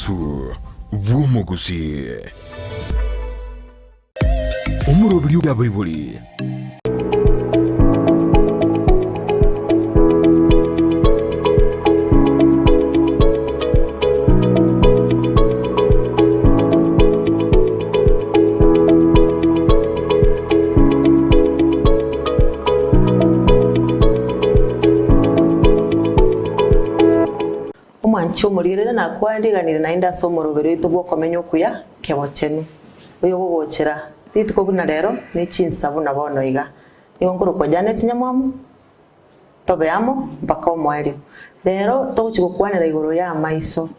Omwansu bw'omogusii. Omoroberi bw'abaibori. Omwanchi omorigerere nakwariganire naende ase omoroberi oito bw'okomenya okuya kebochenu, oyogogochera rituko buna rero ne chinsa buna bono iga. Nigo nkorokwa Janet Nyamwamu, tobe amo mpaka omoerio. Rero togochia gokwanera igoro y'amaiso.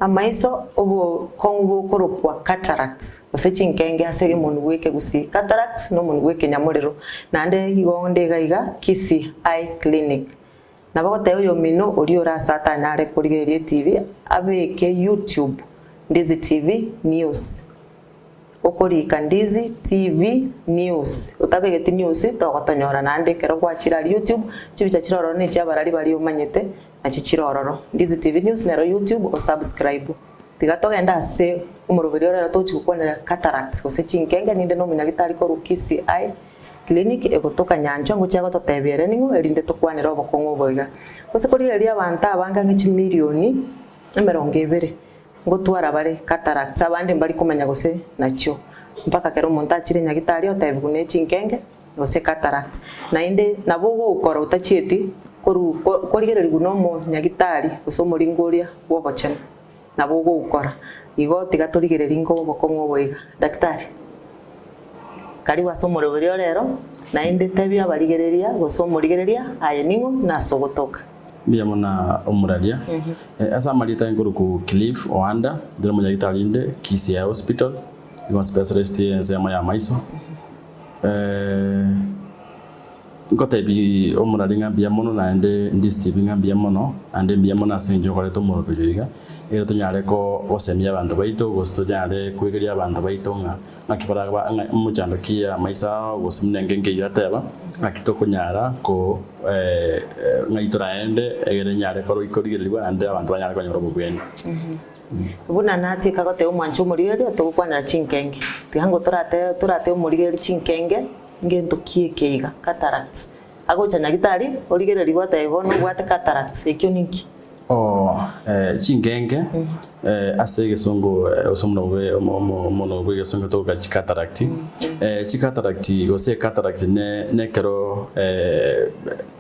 Amaiso obokong'u bokorokwa cataracts gose chinkenge ase omonwa bw'ekegusii. Cataracts nomonwa bw'ekenyamorero naende igo onde iga iga Kisii Eye Clinic. Nabo goteba oyomino oria ore ase atanyare korigereria etibi abeke YouTube Ndizi TV News. Okorika Ndizi TV News otabegeti news togotonyora naende ekero gwachire aria YouTube chibicha chire ororo ne chiabarari baria omanyete nachio chire ororo. Ndizi TV News nero YouTube o subscribe. Tiga togende ase omoroberi ore ero togochi gokwanera cataracts gose chinkenge ninde na omonyagitari korwa Kisii Eye Clinic egotoka nyanchwa ngochia gototebia ere ning'o erinde tokwanere obokong'u obo iga. Gose korigereria abanto abange ang'e chimilioni 20 ngotwara bare cataracts abande mbari komanya gose nachio mpaka kero omonto achire nyagitari otebigwe ne chinkenge gose cataracts. Naende nabo ogokora otachieti koru korigererigwa na omonyagitari gose omoringo oria bwobochenu nabo ogokora. Igo tiga torigererie ingo obokong'u obo iga. Daktari, karibu ase omoroberi o rero, naende tebia abarigereria gose omorigereria aye ning'o na ase ogotoka. Mbuya mono omoraria. Ase amarieta aye nkoruku Cliff Oanda, ndire omonyagitari inde Kisii Eye Hospital, nigo specialist y'ensemo y'amaiso. Nkotebi omorari ng'a mbuya mono naende ndisitibi ng'a mbuya mono, naende mbuya mono ase eng'encho okoreta omoroberi oiga, ekero tonyare gosemia abanto baito gose tonyare koegeria abanto baito ng'a ng'aki baraba ng'a omochando ki y'amaiso ao gose buna engencho eyio ateba, ng'aki tokonyara ko ng'ai toraende egere enyare korwa korigererigwa naende abanto banyare konyora obobweni. Buna natieka goteba omwancho omorigereria togokwanera chinkenge, tiga ngo torate torate omorigereria chinkenge ngento ki eke iga, cataracts. Agocha nyagitari origererigwe otebe bono obwate cataracts, ekio ninki? Oo chinkenge ase egesongo gose omonwa bwe omonwa bwe egesongo togoka chicataract, chicataract gose ecataract ne nekero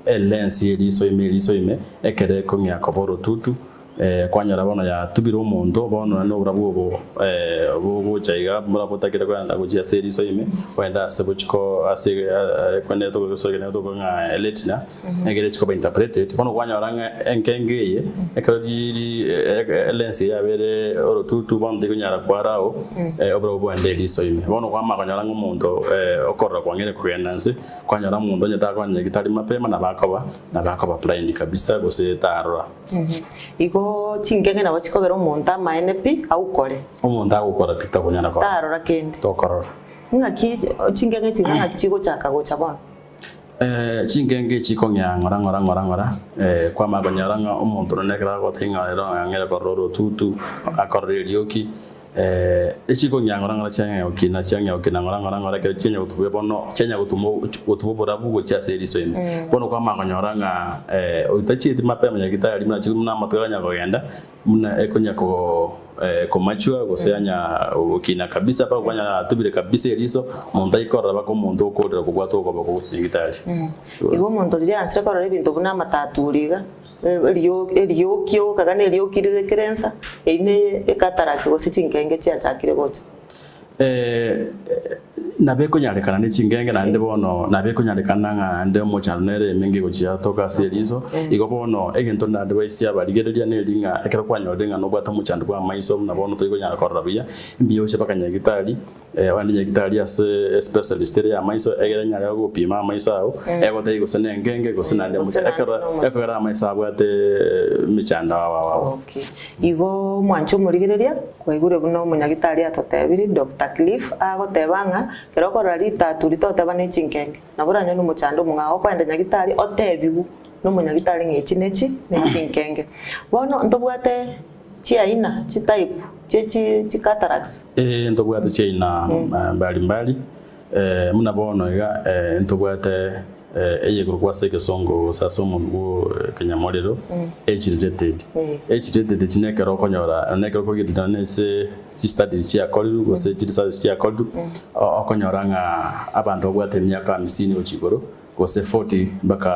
elens ye eriso ime eriso ime ekero ekong'ea koba orotutu. Kwanyora bono yatubire omonto, bono naende oborabu obo bogocha iga buna botakire kogenda gochia ase eriso ime, bogende ase bochiko ase ekwenerete gosoa tokoa ng'a retina, ekere chikoba interpreted. Bono kwanyora ng'a enkenge eye, ekero riri elens eye yabeire orotutu bono tekonyara kwara ao, oborabu bogende eriso ime. Bono kwamanya konyora ng'a omonto okorora kwang'eire kogenda nse, kwanyora omonto onye takonya nyagetari mapema nabo akoba nabo akoba blind kabisa gose tarora. Igo chingenge nabo chikogera omonto amaene pi aukore. Omonto agokora pi tokonyara korora. Tarora kende. Tokorora. Ng'aki chingenge echi ng'aki chigochaka gocha bono? Chingenge echi chikong'ea ng'ora ng'ora ng'ora ng'ora, kwamanya konyora ng'a omonto nonye ekero agoteba ng'a ero ang'ere korora orotutu, akorora erioki, Echikong'ia ng'ora ng'ora chiang'ea gokina, chiang'ea gokina ng'ora ng'ora ng'ora ekero chianya gotubwa bono chianya gotuma gotuba oborabu gochia ase eriso ime. Bono kwamanya konyora ng'a otachieti mapema nyagitari buna chiko buna amatuko akanya kogenda, buna ekonya ko komachua gose yanya gokina kabisa mpaka kwanyora yatubire kabisa eriso, omonto aikorora mpaka omonto okorera kobwata okoboko gochia nyagitari. Igo omonto riria ansire korora ebinto buna amataturi iga. Erioki ogokaga nerioki rire kera ensa, eyio ne ekatarati gose chinkenge chiachakire gocha. Nabo ekonyarekana ne chingenge naende bono nabo ekonyarekana ng'a naende omochando nere emenge gochia toka ase eriso. Igo bono egento naende baisia abarigereria neri ng'a ekero kwanyorire ng'a nobwate omochando bw'amaiso buna bono toikonyara korora buya, mbuya oche mpaka nyagitari. Onye nyagitari ase especialist ere y'amaiso egere enyare gogopima amaiso ao, egotebie gose nenkenge gose naende Gose omochando. naende Ekero nomochando. ekero amaiso abwate emechando ao ao ao. Okay. Igo omwanche omorigereria, kwaigure buna omonyagitari atotebirie, Doctor Cliff, agoteba ng'a ekero okorora ritatu ritoteba ne chinkenge, nabo oranyore nomochando omong'ao okoenda nyagitari otebiwu nomonyagitari ng'a echi nechi nechinkenge. Bono ntobwate. Chiaina, chitype chie chi chicataracts. Ee, ntobwate chiaina mbali mbali, buna bono iga ntobwate eyekorokwa ase egesongo gose ase omonwa bwo ekenyamorero age related. Age related echi nekero okonyora nekero okorigereria nonye na ase chistudies chiakorirwe gose chiresearch chiakorirwe, okonyora ng'a abanto babwate emiaka hamsini gochia igoro gose 40 mpaka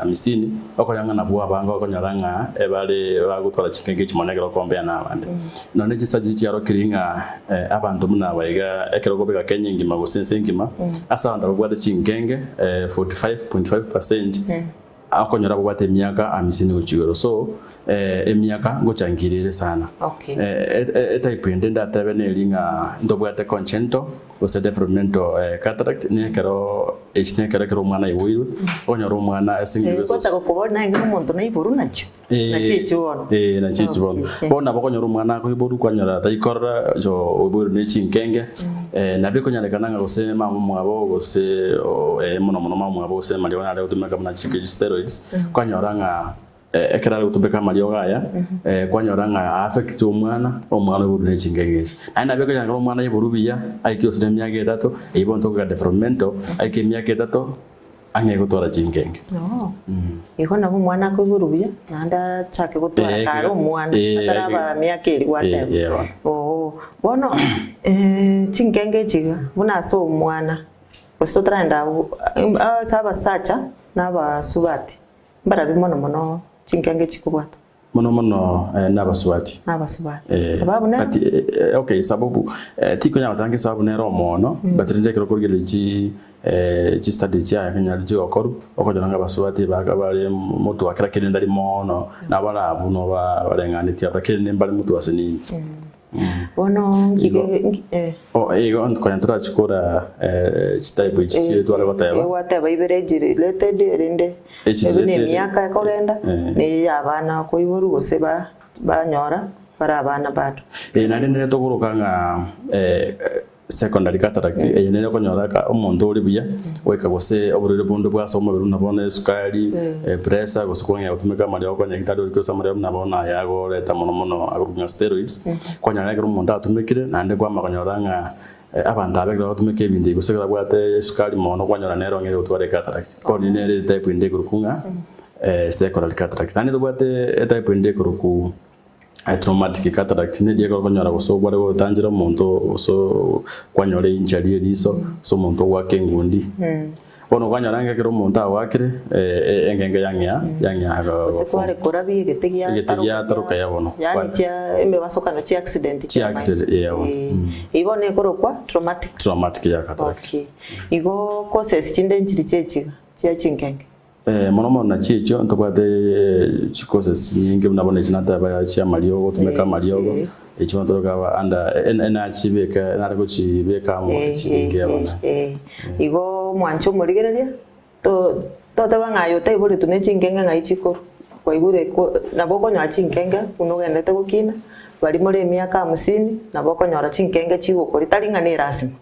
hamisini, okonyora ng'a nabwo abange okonyora ng'a ebare bagotwara chingaki echi mono ekero okombea na abande. Nonya chisachi chiarokirie ng'a abanto buna aba iga ekero okobeka Kenya engima gose ense engima, ase abanto babwate chinkenge 45.5 percent okonyora babwate emiaka hamisini gochia igoro. So emiaka ngochangirire sana. Okay. Etype ende ndatebe neri ng'a ntobwate congenital Gose developmental cataract nekero eki nekero ekero omwana aiboirwe, okonyora omwana ase eng'encho Gocha gose gokobori naye ng'a omonto naiborwe nachio, nachio echi bono. Eh, nachio echi bono. Okay. Bono nabo okonyora omwana akoiborwa kwanyora taikorora oyo oiboirwe ne chinkenge, nabo ekonyarekana ng'a gose mama omwabo gose eh mono mono mama omwabo gose mariogo nare gotumeka buna chike steroids, kwanyora ng'a Ekero are gotubeka amariogo aya, kwanyora ng'a aaffectire omwana, omwana oiborwe ne chingenge echi. Naende nabo ekonyara ekero omwana aiborwe buya, aike gose na emiaka etato, eyio bono tokoira developmental, aike emiaka etato, ang'e gotwara chingenge. Oo. Igo nabo omwana akoiborwa buya, naende achake gotwara Eh, kare omwana, eh, ataraba miaka eria gwateba. Eh, eh, bono. Oo. Bono chingenge echi iga, buna ase omwana, gose totaragenda abwo, ase abasacha na abasubati, Mbarabwo mono mono chinkenge chikobwata. Mono mono nabasubati. Nabasubati. Eh, Sababu nero? but, eh, okay sababu eh, tikonyara gotanga esababu nere omoono but rende ekero okorigereria chi eh, chi study chiaye konyora chigokorwa okonyora ng'a abasubati baka bare motwe wa kera kende ndari moono nabarabu noba bareng'anetie abwo lakini mbare motwe ase nini. Bono Igo ngige ngi eh. oh igo konya torachikora chitype echi chire tware goteba. Gwateba ibere echi related erinde Echi ebe na related, emiaka ekogenda eh. na eye ya abana koiborwa gose ba banyora bare abana bado. Eh, naende nere tokoroka ng'a Secondary cataract eye nere okonyora ka omonto ore buya goika gose oborwaire bonde bwa ase omobere buna bono esukari, pressure gose kwang'ea gotumeka amariogo konya ekitari orike ase amariogo buna bono aya agoreta mono mono akorokwa ng'a steroids, kwanyora ekero omonto atumekire naende kwama konyora ng'a abanto aba ekero bagotumeka ebinto ebi gose ekero abwate esukari mono kwanyora nere ong'e gotwara ecataract. Bono nere etype ende ekorokwa ng'a secondary cataract. Naende tobwate etype ende ekorokwa. Traumatic cataract neria ekero okonyora gose okware gotanchera omonto gose kwanyora einjury eriso gose omonto ogoaka engundi. Bono kwanyora ng'a ekero omonto agoakire engenge yang'ea yang'ea Gose kware korabia egete egete giataroka giataroka ya bono. Yaani chia emebasokano chia accident Chia accident, yeah, bono. Eyio bono ekorokwa traumatic. Traumatic ya cataract. Okay. Igo causes chinde nchiri chiechiga chia chinkenge. Mono mono nachio echio ntobwate chicauses chinyinge buna bono echi nateba chiamariogo gotumeka amariogo, echio bono toroka under enachibeka nare gochibeka amo chinyinge bono. Igo mwanche omorigereria to toteba ng'a aye otaiboretwe ne chinkenge ng'ai chikorwa, kwaigure ko nabo okonyora chinkenge buna ogendete gokina, baria more emiaka hamsini nabo okonyora chinkenge chigokoria tari ng'a ne erasima.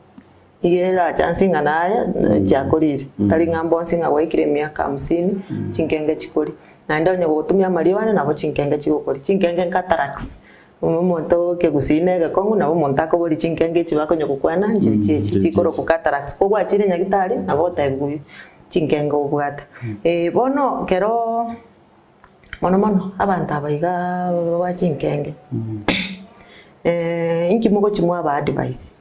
Iga erache ase ing'ana aya chiakorire, tari ng'a mbonsi ng'a gwaikire emiaka hamsini, chinkenge chikoria. Naende onye gogotumia amariogo ane nabo chinkenge chigokoria. Chinkenge ncataracts, omonto ekegusii na egekong'u nabo omonto akoboria chinkenge echi bakonya gokwana nchiri chiechi chikorokwa cataracts. Ko gwachire nyagitari nabo otebiwa chinkenge obwate. Bono ekero mono mono abanto aba igaa ba chinkenge, inki mogochia mwabaa advice?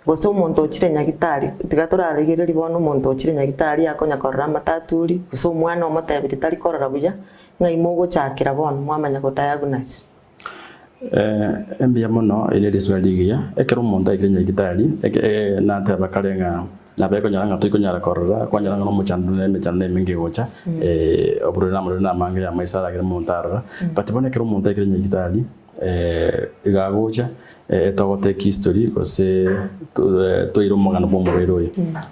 Gose omonto ochire nyagitari, tiga torarigererie bono omonto ochire nyagitari akonya korora amataturi, gose omwana omotebirie tari korora buya, ng'ai mogochakera bono mwamanya go diagnose? Mbuya mono, eri neriswali rigiya. Ekero omonto aikire nyagitari, nateba kare ng'a nabo ekonyora ng'a toikonyara korora, kwanyora ng'a nomochando na emechando emenge egocha, oborwaire na amarwaire namange ya amaiso aragere omonto arora. But bono ekero omonto aikire nyagitari, Iga agocha, togotake history gose toire omogano bwa omorwaire oyo,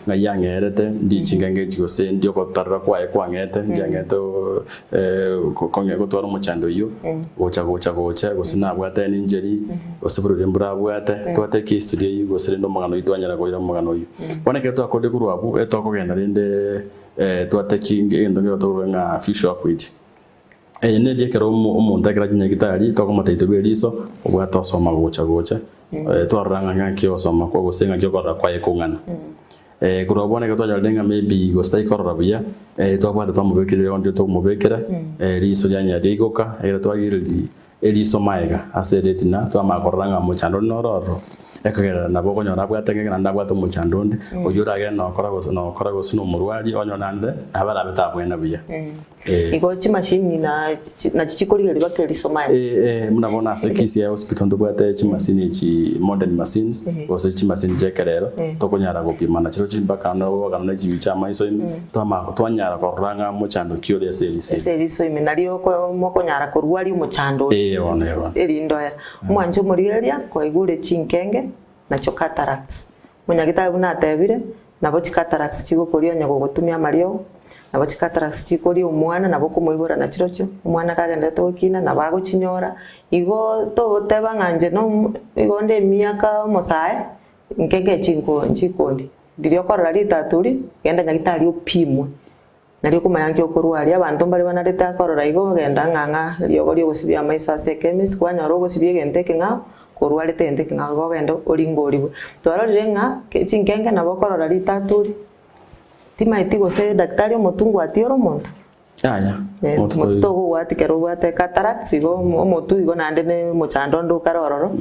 ng'ai ang'erete, ndi ching'encho echi gose ndi ogotarora kwaye kwang'ete, ndi ang'ete kong'e gotwara omochando oyio, gocha gocha gocha gose nabwate an injury, gose borwaire mborabwate, twatake history eyio gose rende omogano oyio twanyara koira omogano oyio. Bono ekero twakorire korwa abwo, etokogenda rende twatake egento nkere tokoroka ng'a visual acuity. Eye neri ekero omonto ekero achia nyagitari tokomotebia tobue eriso obwate osoma gocha gocha twarora ng'a ng'aki ogosoma kwa gose ng'aki okorora kwaye kong'ana. Korwa bono ekero twanyorire ng'a maybe gose taikorora buya twabwate twamobekera eriogo tokomobekera riso rianyara riaigoka ekero twarigereria eriso maega ase eretina twamanya korora ng'a omochando onde noro ororo ekogera nabo okonyora abwate ng'eke naende abwate omochando onde oyio oragende nokora gose nokora gose na omorwari onyore naende nabo arabe tabwena buya. Igo chimashini nachi chikorigereria mpaka eriso maega. Ee, buna bono ase Kisii Hospital ntobwate chimasini echi modern machines gose chimasini chia ekerero tokonyara gopima nachirochio chimpaka mpaka ne chibicha amaiso ime twamanya twanyara korora ng'a mochando ki ore ase eriso ime. Ase eriso ime nario mokonyara korwaria omochando oria. Ee bono, ee bono. Erinde oye. Omwanche omorigereria kwaigure chinkenge nachio cataracts. Omonyagitari buna atebire, nabo chicataracts chigokoria onye gogotumia amariogo, nabo chicataracts chikoria omwana nabo okomoibora nachirochio, omwana kagendererete gokina nabo agochinyora, igo togoteba ng'a inche no igo nde emiaka omosae, nkenge chinko nchikondi. Riria okorora ritaturi, genda nyagitari opimwe. Nario okomanya nki okorwaria, abanto mbare banarete akorora igo ogenda ng'a ng'a eriogo ri'ogosibia amaiso ase ekemist, kwanyora ogosibia egento ekeng'ao, korwarete egento ekeng'ao igo ogende oringorigwe. Twarorire ng'a chinkenge nabo okorora ritaturi, timaeti gose daktari omotungwa atiore omonto? Yaya, Eh, omonto omonto tori. tokogwati kero obwate cataracts igo omotwe igo naende ne omochando onde okare ororo,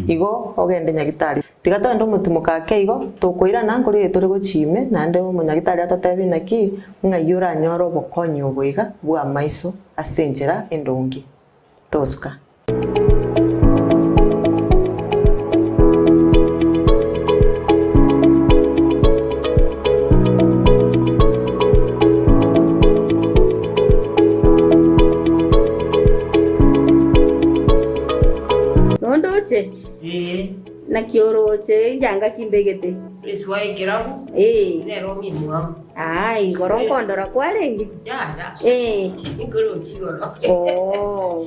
igo ogende nyagitari. Tiga togende omotimoka ake igo, tokoirana nkorigereria tore gochia ime, naende omonyagitari atotebie naki, ng'ai oranyore obokonyi obo iga bw'amaiso ase enchera endonge. Tosuka. Nondoche? Ee. Naki orooche enchanga ki mbegete? Eswa ekerabu Ee. nero ng'imwamu. Aa, igoro nkondora kwarenge? Yaya. Ee. Nkoroche igoro. Oo.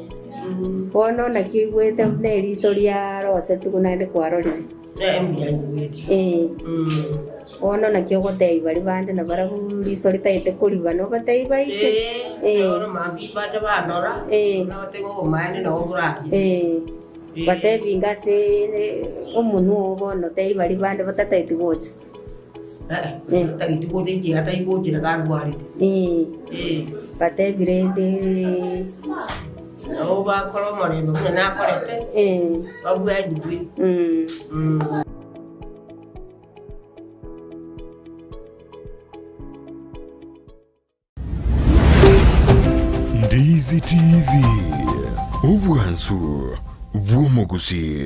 Bono naki oigwete buna eriso riarosetigwe naende kwarorire? Ne mbuya nyigwete. Ee. Bono naki ogotebia baria bande nabarabwo riso ritagete koriba nobatebie baiche? Ee. Bono mambia bacha bandora. Ee. Nabatebia ng'a obomaene nabo borarie. Ee. Batebinga ase omonwa oo bono, tebia baria bande batatageti gocha. Batageti gocha inche atari gochera karwarete. Batebi rende. Nabo bakora omorembe buna nakorete, babwanigwe. Ndizi TV, obwansu bw'omogusii.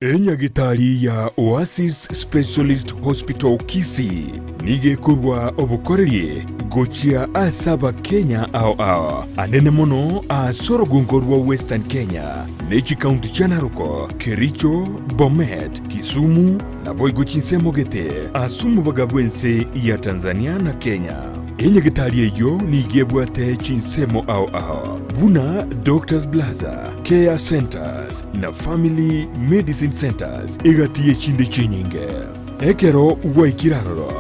Enyagitari ya Oasis Specialist Hospital Kisii nigo ekorwa obokoreri gochia ase Abakenya ao ao, anene mono ase orogongo rwa Western Kenya ne chikaunti chia Narok, Kericho, Bomet, Kisumu, Naboigo chinsemo gete ase omobaga bw'ense ya Tanzania na Kenya. Enyagetari eyio nigo ebwate chinsemo ao ao buna Doctors Plaza, Care Centers na Family Medicine Centers egati y'echinde chinyinge. Ekero gwaikire aroro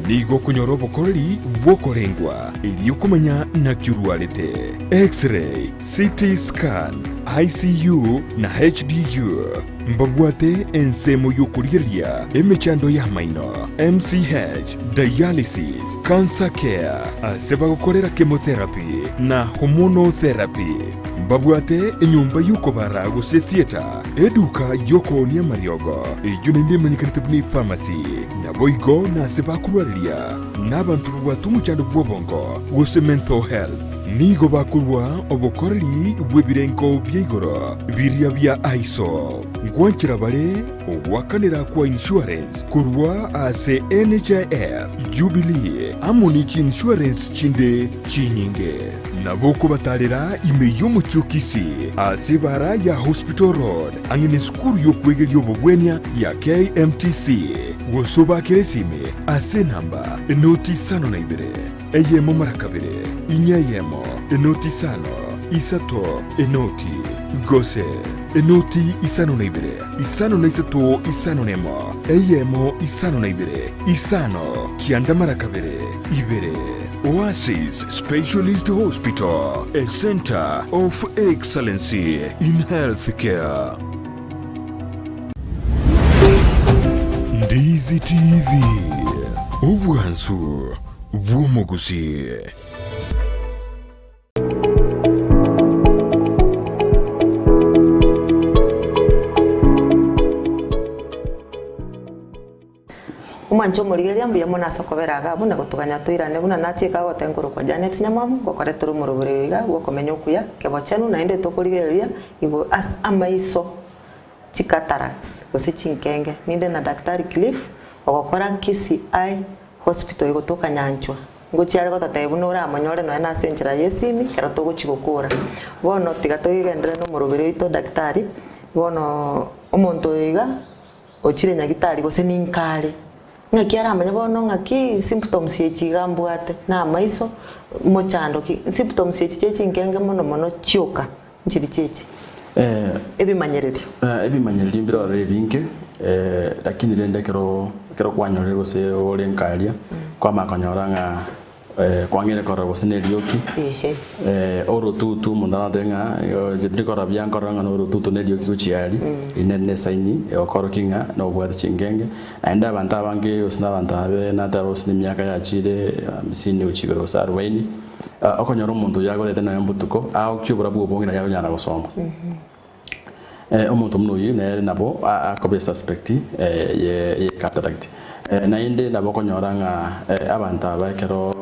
nigo okonyora obokoreri bw'okorengwa erio komanya naki orwarete, X-ray, CT scan, ICU na HDU. Mbabwate ensemo y'okorigereria emechando y'amaino, MCH, dialysis, cancer care, ase bagokorera chemotherapy na hormonal therapy. Mbabwate enyomba y'okobara gose theatre, eduka y'okoonia amariogo, eyio naende emanyekanete buna epharmacy, naboigo nase bakorwareria nabanto babwate omochando bw'obongo gose mental health. Nigo bakorua obokoreri bw'ebirengo bia igoro biria bia ISO. Ngwanchera bare ogoakanera kwa insurance korwa ase NHIF, Jubilee amo ne chiinsurance chinde chinyinge. Nabo okobatarera ime y'omochie o Kisii ase ebara ya Hospital Road ang'e nesukuru y'okwegeria obobwenia ya KMTC gose obakere esimi ase enamba 052 eyemo mara kabere, inya eyemo, enoti isano. isato enoti, gose enoti 52, 53 51, eyemo 52, isano, kianda mara kabere, ibere. Oasis Specialist Hospital, a centre of excellency in healthcare. Ndizi TV, obwansu bw'omogusii. Omwanche omorigereria mbuya mono ase okobera iga abwo na gotoganya toirane buna natieka agoteba nkorokwa Janet Nyamwamu, ngokoretera omorobori oyo iga bw'okomenya okuya, kebochenu naende tokorigereria igo ase amaiso chicataracts gose chinkenge. Ninde na Daktari Cliff ogokora Kisii Eye Hospital egotoka Nyanchwa. Ngochia are gototebia buna oramonyore nonya nase enchera y'esimi ekero togochia gokora. Bono tiga togenderere nomoroberi oito Daktari, bono omonto oyo iga ochire nyagitari gose ninka are, ng'aki aramanye bono ng'aki symptoms echi iga mbwate, na amaiso mochando ki, symptoms echi chia chinkenge mono mono chioka nchiri chiachi? Ebimanyererio. Ebimanyererio mbire ororo ebinge, lakini rende ekero ekero kwanyorire gose ore nkaria, kwamanya konyora ng'a kwang'eire korora gose na erioki, orotutu omonto aratoe ng'a inche tindi korora buya nkorora ng'a na orotutu na erioki gochia aria, eyio nere ne esaini egokorokia ng'a nobwate chingenge. Naende abanto abange gose na abanto abe nateba gose na emiaka yachire hamsini gochia igoro gose arubaini, Okonyora omonto oyio agorete nonya mbotuko, agokia oborabu obonge naria akonyara gosoma. Omonto buna oyio nere nabo akoba esuspect ye cataract. Naende nabo okonyora ng'a abanto aba ekero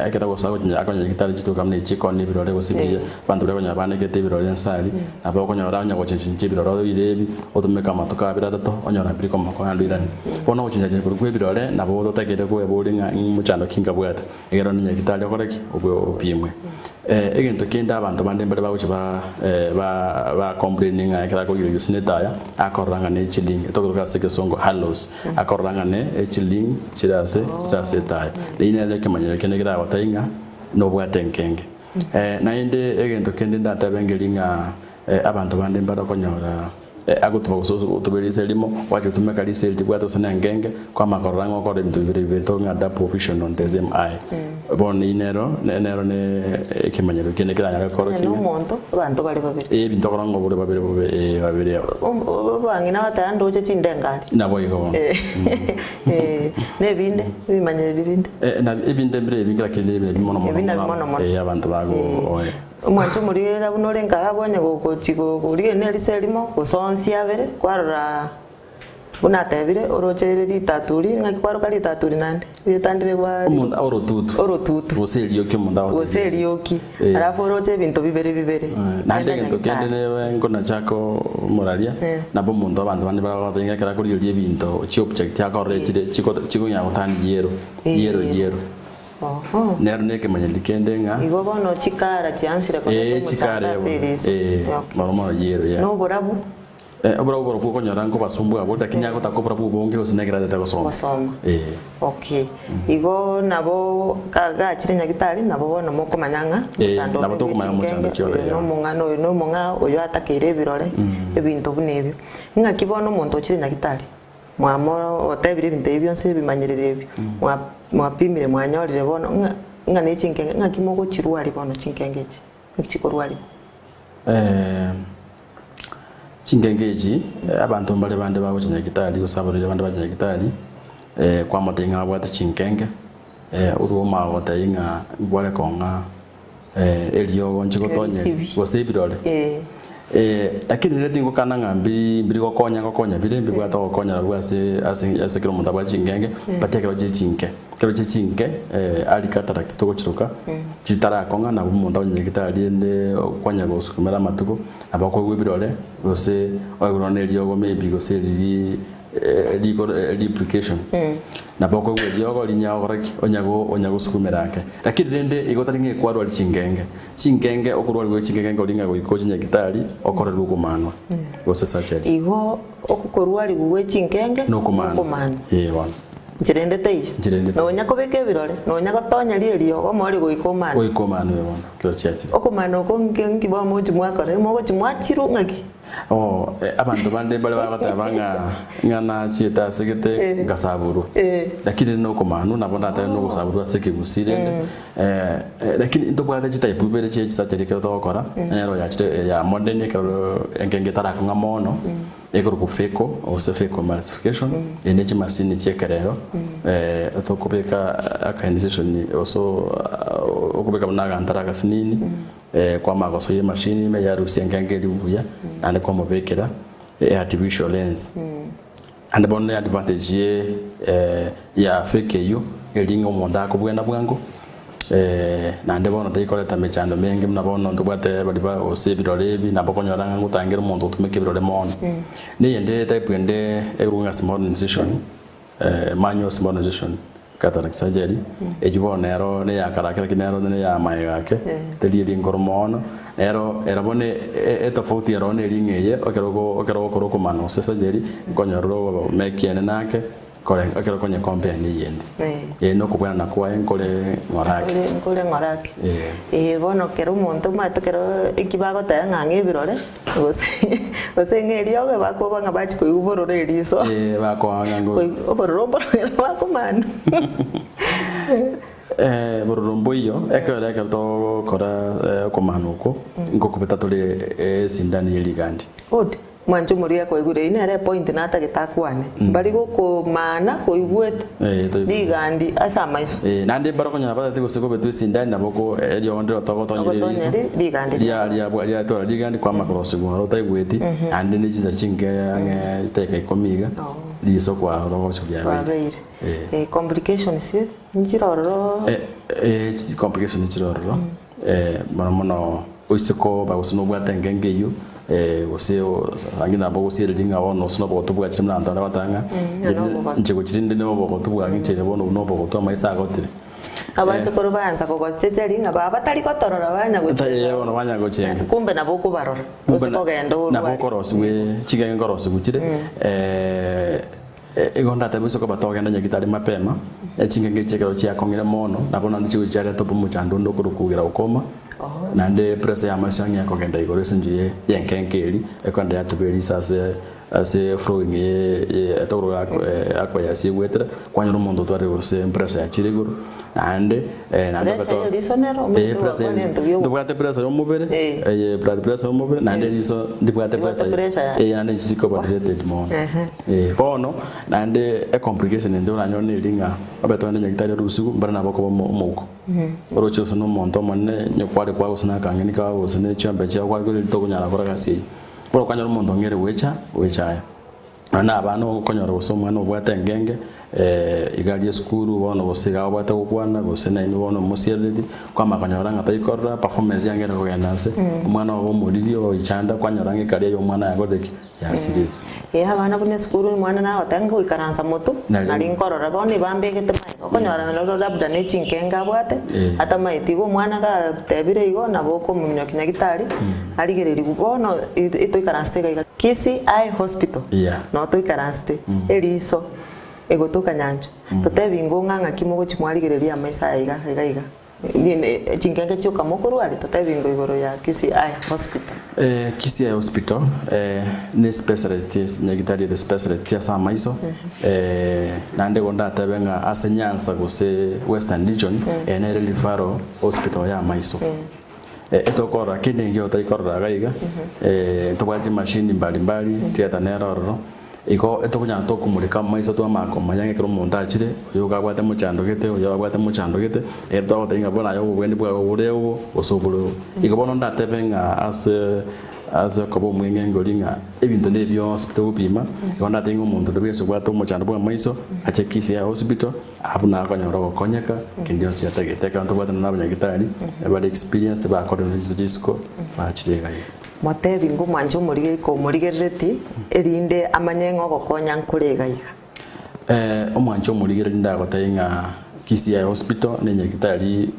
ekero gose akonya nyagetari chituka buna echi chikoni ebirore gose ebiya, abanto baria okonyora banekete ebirore inse aria, nabo okonyora onya gochenchia ebirore oire ebi, otumeke amatuko abere atato, onyora mbiri komokonya naende oirane. Bono ogochenchia korwa kwa ebirore nabo otakeire kweboria ng'a mochando ki nkabwate. Ekero nyagetari okore ki? Obwe opimwe. Egento kende abanto bande mbare bagocha ba ba ba complain ng'a ekero akogira gose na etaya, akorora ng'a ne chiling, etogotaka ase egesongo halos, akorora ng'a ne echiling chire ase chire ase etaya. Riria nere ekemanyero kende keragotebi ng'a nobwate enkenge. Naende egento kende ndatebe nkeri ng'a abanto bande mbare okonyora Agotuba gose ogotuba eriso erimo, gwacha gotumeka riso eri ribwate gose nengenge, kwamanya korora ng'a okore ebinto bibere bibere tobe ng'a double vision on the same eye. Bono eyio nero nero ne ekemanyero kende keranyare Onye korokia na ng'a omonto, abanto bare babere. eh ebinto okora ng'a obore babere bobe eh babere abo. Abang'ina bateba ndoche chindengari. Naboigo bono. Eh, na ebinde, ebimanyererio binde. Na ebinde mbire ebinge lakini ebi nabio mono mono Ebi nabio mono mono mono. eh abanto bago oe. Omwanche omorigereria buna ore nkaga abonye gochi korigereria neriso erimo, gose onsi abere, kwarora buna atebire, oroche rire ritaturi, ng'aki kwaroka ritaturi naende? Rieta ndire bwa Omonto orotutu. Orotutu. Gose erioki omonto agotebia. Gose erioki, Eh. alafu oroche ebinto bibere bibere. Naende Genda egento kende nyagitari. nebe nkonachaka omoraria, Eh. nabo omonto abanto bande baragotebia ng'a ekero akorigereria ebinto chiobject akorora chire chiko chikonyara gotania yellow, yellow yellow. Oho. Nero nekemanyeti kende ng'a. Igo bono chikara chiansire koreta Ee, omochando chikara ase eriso. ee, Okay. mono mono yero yeah. Noborabu? Eh, oborabu borobwo okonyora nkobasumbua abwo, lakini agotaka oborabu obonge gose nekero atete gosoma. Gosoma. Ee. Okay. Igo nabo ga- gachire nyagitari nabo bono mokomanya ng'a Ee, omochando nabo one tokomanya bw'echinkenge, omochando ki ore, oyo yeah. nomong'ana oyo nomong'ao, oyo atakeire ebirore, ebinto buna ebio. Ng'aki bono omonto ochire nyagitari? Mwamotebire ebinto ebi bionsi ebimanyereri ebi, mwapimire mwanyorire bono ng'a ng'a ne chinkenge, ng'aki mogochirwaria bono chinkenge echi? Ng'aki chikorwarigwa? Chinkenge echi, abanto mbare bande bagocha nyagitari gose abarwaire bande bacha nyagitari, kwamotebia ng'a abwate chinkenge, orwo omanye gotebia ng'a mbware kong'a eriogo nchigotonye Erisibi. gose ebirore. Eh. Lakini riria tingokana ng'a mbi mbiri gokonya ngokonya bire mbibwate ogokonya nabwo ase ase ase kera omonto abwate chingenge, but ekero chire chinke, ekero chire chinke early cataracts togochiroka, chitarakong'a nabo omonto akonye rende okonya gosukumera amatuko, nabo okoigwa ebirore, gose oigwe nonye na eriogo maybe gose riria rikoro replication nabo okoigwa eriogo rinya gokora ki? Onya go onya gosukumera ake. Lakini rende igo tari ng'a ekwarwari chingenge, chingenge okorwari gwe chingenge nkori ng'a goika oche nyagitari okorerwe okomanwa gose surgery. Igo okorwarigwa gwe chinkenge Nokomanwa. nokomanwa. Ee bono. Nchera ende teiyo. Nchera ende teiyo. Nonya kobeka ebirore, nonya gotonya rieriogo omori goika omane. Goika omane oyo bono kero chiachire. Okomana oko nki nki bono mogochi mwakora? Mogochi mwachirwa ng'aki? Oo, abanto bande mbare bagoteba ng'a ng'a nachiete ase gete ngasaborwa. Lakini rende nokomanwa nabo ndatebe nogosaborwa ase ekegusii rende lakini ntobwate chitype ibere chie chisurgery ekero togokora, nero yachire ya modern ekero enkenge etarakong'a mono. Ekorokwa Phaco gose phacoemulsification, eye ne chimasini chia ekerero tokobeka aka incision gose okobeka buna agantara agasinini kwamanya gosoyia emashini ime yarusia enkenge eria buya naende kwamobekera artificial lens. Naende bono ne advantage ye ya phaco eyio eri ng'a omonto akobwena bwango. Naende bono taikoreta emechando menge buna bono ntobwate baria ba gose ebirore ebi, nabo okonyora ng'a ngotangera omonto gotumeka ebirore mono. Na eyende type ende ekorokwa ng'a small incision, manual small incision cataract surgery, eywo bono nero na eyakare ake lakini nero ne ya amaega ake, teri eri enkoro mono, nero ero bono etofauti ero na eri ng'a eye, ekero ogo ekero ogokora okomana gose surgery, nkonyora ore obome ekiene nake. Kore ekero konya compare neyende. Eh. Ee nokobwanana kwaye nkore ng'ora ake. Nkore nkore ng'ora ake. Eh. Ee bono kera omonto omanyete kero eki bagoteba ng'a ng'a ebirore gose gose ng'a eriogo bakoba ng'a bachia koigwa bororo eriso. Ee bakoa ng'a ngo Koigwa obororo mbororo bakomanu. Eh, bororo mboiyo ekero ekero togokora okomana okwo nkokobeta tore esindani ye rigandi. Good. Mwanche omoria akoigure, eyio nere epoint natagete akwane. Mbari gokomana koigwete Eh, toigwete. rigandi ase amaiso. Eh, naende mbare okonyora batati gose kobetwa esindani nabo ko eriogo ndiro togotonyera eriso Ogotonyera rigandi ria ria riatora rigandi kwama korosigwa oro otaigweti naende ne chinsa chinke ang'e chidakika ikomi iga Oh. riso kwarora ogochia riabeire. Kwabeire. Eh. Eh, complications nchire ororo. Eh, eh, chi complication nchire ororo eh, mono mono oise koba gose nobwate engenge eyio gose ang'e nabo ogosiereria ng'a bono gose nobogotu bwachire buna abanto baria bagoteba ng'a nobogotu. inche gochia rinde nobogotu bwang'icheire bono obo nobogotu amaiso agotire. Abachokoro baansa kogochecheria ng'a baba tari gotorora banya Eh, bono banya gochenga. Kumbe nabo okobarora gose kogenda nabo orware. okorosiwa ching'enge nkorosiwa chire igo ndatebe gose koba togenda nyagitari mapema, ching'enge echi ekero chiakong'ire mono, nabo naende chigochia chiareta omochando onde okorokwa glaucoma, naende pressure ya amaiso ang'e ekogenda igoro ase enchera ye yenkenke eria, ekogenda yatuba eriso ase ase flowing ye ye etogoro aqueous egwetera, kwanyora omonto otwarire gose pressure yachire igoro, naende naende Pressure ya eriso nero omanyete pressure gwakwana egento giogo. ntobwate pressure ya omobere, Eh. eye blood pressure ya omobere, naende eriso ndibwate Ndibwate pressure pressure yaye. eh, naende inche chikoba related mono. Ehe. Eh, bono naende ecomplication ende oranyore neri ng'a obe togende nyagitari ore usiku mbare nabo okoba omo omouko. Oroche gose na omonto omonene onye kware kwaa gose na akang'eni kao gose na echiombe chiao kware korwa tokonyara gokora egasi eyio. Bono okanyora omonto ong'eire goecha goecha aya. Nonya na abana okonyora gose omwana obwate engenge iga aria esukuru bono gose iga abwate gokwana gose nainwe bono mosierereti, kwamanya konyora ng'a taikorora performance yange ere kogenda nse, omwana obe omoriri oichanda kwanyora ng'a ekaria ya omwana yakorire ki? Yasirire. Ee abana buna esukuru omwana nagoteba ngoikaransa motwe Nari- nari nkorora bono ebambegete magega okonyora noro labda ne chinkenge abwate Eh. atamaeti igo omwana gatebire igo nabo okomominyokia nyagitari arigereriwu bono etoikaransete iga iga Kisii Eye Hospital Yeah. noo toikaransete eriso egotoka nyanchwa totebi ng'o ng'a ng'aki mogochi mwarigereria amaiso aya iga iga iga Chinkenge chioka mokorwa aria totebi ng'o igoro ya Kisii Eye Hospital. Kisii Eye Hospital ne specialist nyagitari ere specialist ase amaiso naende igo ndatebe ng'a ase Nyanza gose Western Region eye nere referral hospital ya amaiso. Etokorora kende nkio otaikorora iga iga ntobwate chimashini mbali mbali theatre nere ororo. Igo etokonyara tokomoreka amaiso twamanya komanya ng'a ekero omonto achire, oyo iga abwate mochando gete, oyo abwate mochando gete, ekero twagotebia ng'a bono aye obobweni bwao bore obo, gose obore obo. Igo bono ndatebe ng'a ase ase okoba omweng'engori ng'a ebinto na ebi bionsi togopima, igo ndatebe ng'a omonto onde bwensi obwate omochando bwa amaiso, ache Kisii Eye Hospital, abwo nakonyora ogokonyeka, kende gionsi atagete. Ekero ntobwate nonye na abanyagitari, bare experienced bakorire nonye chisiko, bachire iga iga. Motebi ngomwanche omorigeri komorigerereti, erinde amanye ng'a ogokonya nkore iga iga. Omwanche omorigereri ndagotebie ng'a Kisii Eye Hospital ne nyagitari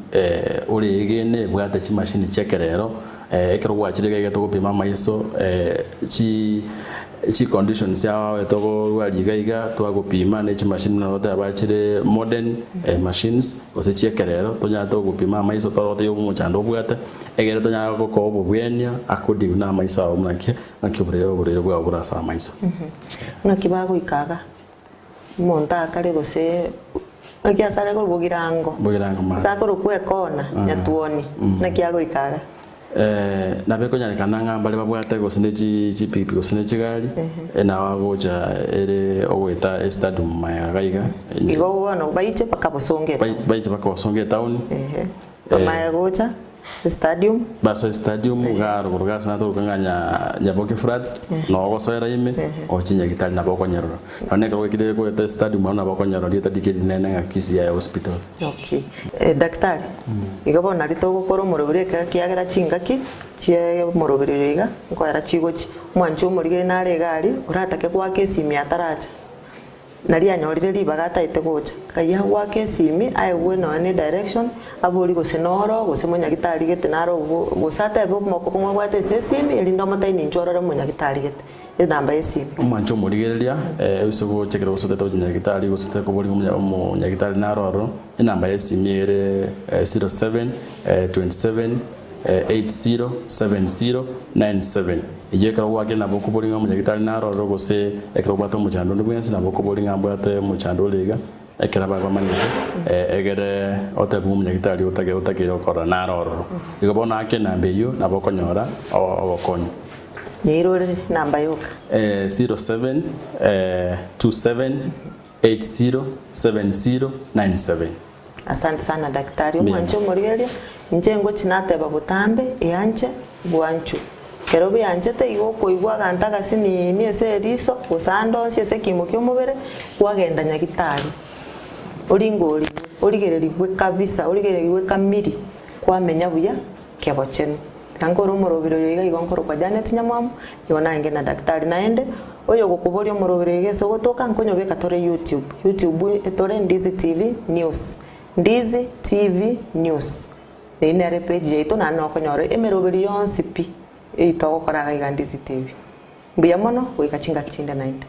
ore egene ebwate chimashini chi'ekerero, ekero gwachire iga iga togopima amaiso chi. Chiconditions ao etokorwa iga iga twagopima ne chimashini buna goteba chire modern machines gose chiekerero tonyare togopima amaiso tore goteba omochando obwate egere tonyare gokoa obobwenia according na amaiso ao buna ki naki oborere oborere bwao bore ase amaiso. Ng'aki bagoika iga, omonto akare gose ng'aki ase are korwa Bogirango, Bogirango ase maate. akorokwa Ekona, Nyatuoni, naki agoika iga. Nabo ekonyarekana ng'a mbare babwate gose ne chipikipiki gose ne chigari, nabo agocha ere ogoeta estadium magega iga iga. Igo bono baiche mpaka Bosongo etown. Baiche mpaka Bosongo etown. Bamaye gocha estadium. Basoe estadium iga rogoro iga ase natoroka ng'a Nyaboke Flats, noo ogosoera ime, oche Nyagitari nabo okonyerora. Nonya ekero gwaikire goeta estadium abwo nabo okonyerora rieta rike rinene ng'a Kisii Eye Hospital. Okay. Daktari, igo bono nario togokora omoroberi ekero ekiagera chingaki chie omoroberi oyo iga nkoera chigochia. Omwanchi omorigeri nare iga aria, oratake goaka esimi ataracha, naria anyorire ribaga ataete gocha. Nkai agoaka esimi aegwe nonya ne direction, aborie gose noro, gose monyagitari gete naro gose atebe omokong'u abwate ase esimi erinde omotebi ninchu orore omonyagitari gete. Enamba y'esimi. Omwanche omorigereria, oise gocha ekero gose otete gochia nyagitari gose otete koboria omonya omonyagitari naro ororo, enamba y'esimi ere 07 27 80 70 97. Eyio ekero gwakire nabo okoboria ng'a omonyagitari naro ororo gose ekero obwate omochando onde bwensi nabo okoboria ng'a mbwate omochando ore iga, ekero abaye bamanyete egere otebe ng'a omonyagitari otage otakeire gokorora naro ororo. Igo bono ake enamba eyio nabo okonyora obokonyi. Nyeirorere namba yoka. 0727807097. Asante sana daktari Mbuya omwanche omorigereria inche ngochi nateba botambe eanche bwanchwe kero bweanchete igo okoigwa aganto agasinini ase eriso gose ande onsi ase ekiimo kia omobere kwagenda nyagitari oringorigwe origererigwe kabisa origererigwe kamiri kwamenya buya kebochenu. Tiga nkore omorobiri oyo iga igo nkorokwa Janet Nyamwamu, igo naenge na daktari naende, oyogokoboria omorobiri oyo iga ase ogotoka nkonyobeka tore YouTube, YouTube etore Ndizi TV News, Ndizi TV News, eyio nere epage yaito naende nokonyora emeroberi yonsi pi eyio togokora iga iga Ndizi TV. Mbuya mono, goika chingaki chinde naende.